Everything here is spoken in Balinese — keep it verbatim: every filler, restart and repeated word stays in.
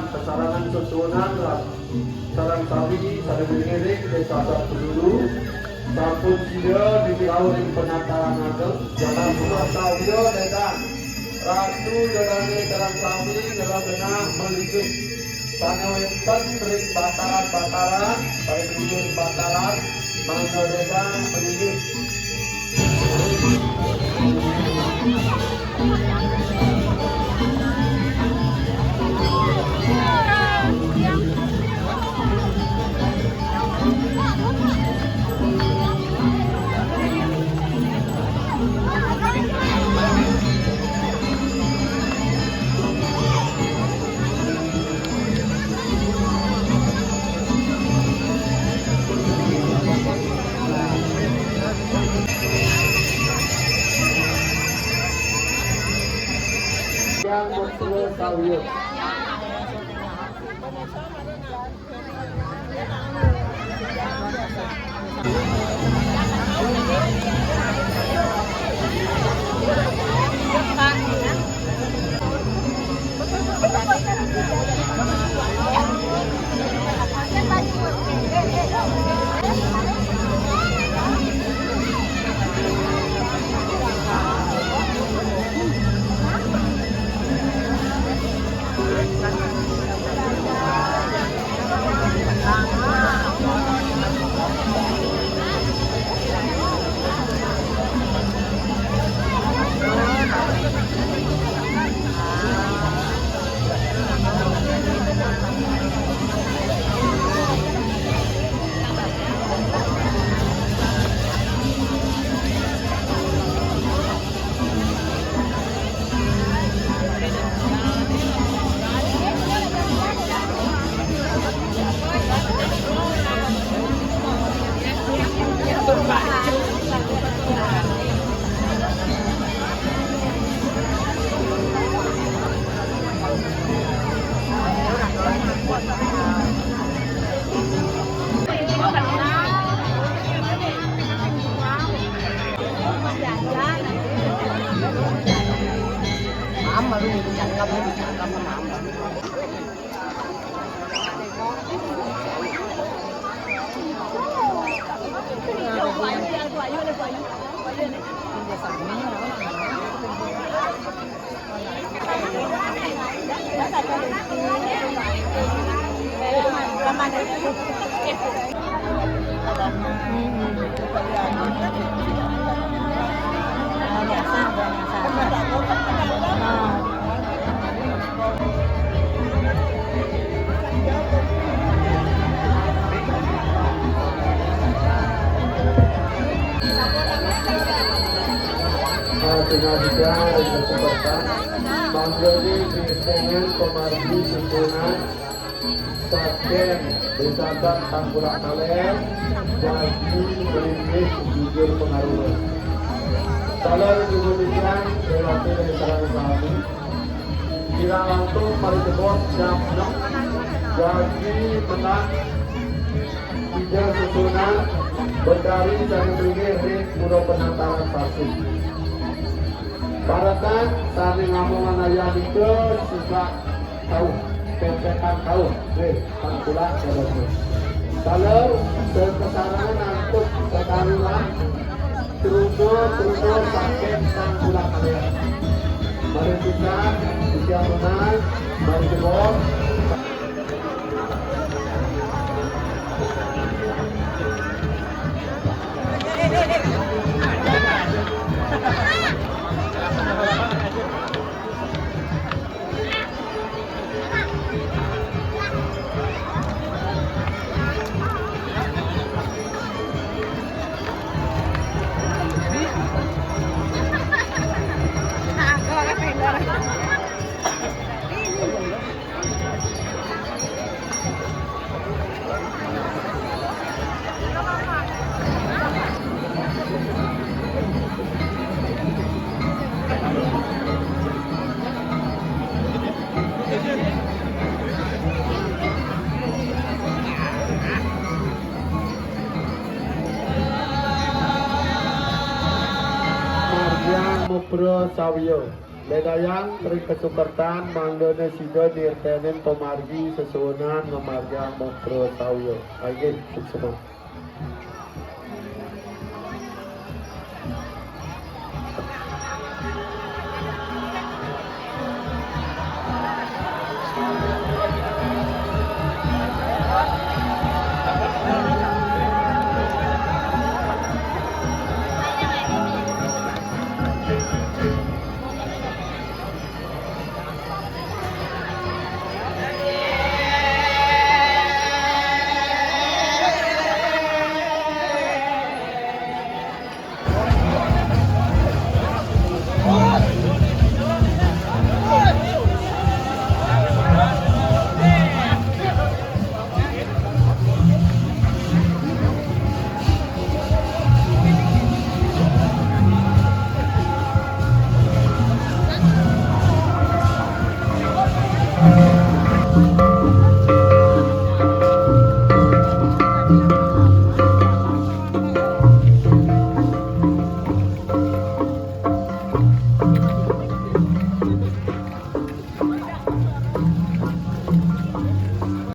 Sesarengan sesuunan sareng sami sane ngiring ring Sadat Pelulu, sampun sida mili rauh ring penataran ageng. Jalan Purwa Sawiya ledang Ratu Ida Dane sareng sami ngrereh genah malinggih sane wenten ring bataran-bataran, sane ngiring ring bataran, mangda ledang malinggih. Yang Putra Sawiya. Mama, lu cakap, lu cakap sama mama. Mangga ring kesempatan, mangga ring kesempatan pamargi susunan saking Desa Adat Tangkulak Kaler, jagi malinggih jujur pangaruh. Taler ibu titiang, ring sareng sami. Kirang langkung paribos jam enam, jagi menang tiga susunan Betari sane malinggih ring Pura Penataran Pasih. Parekan sane ngamongan ayah nika sida tau, pempetan tau. Nggih, Tangkulak Kaler. Taler, sepesarangan antuk sekaluan, truna, truna saking Tangkulak Kaler. Mari kita, kita menang, mari kita. Margiang Mupra Sawiya. Ledayang ring kasukertan, mangdane sida nirtenin pamargi sesuunan ngamargiang mantra sauya. Inggih, suksma.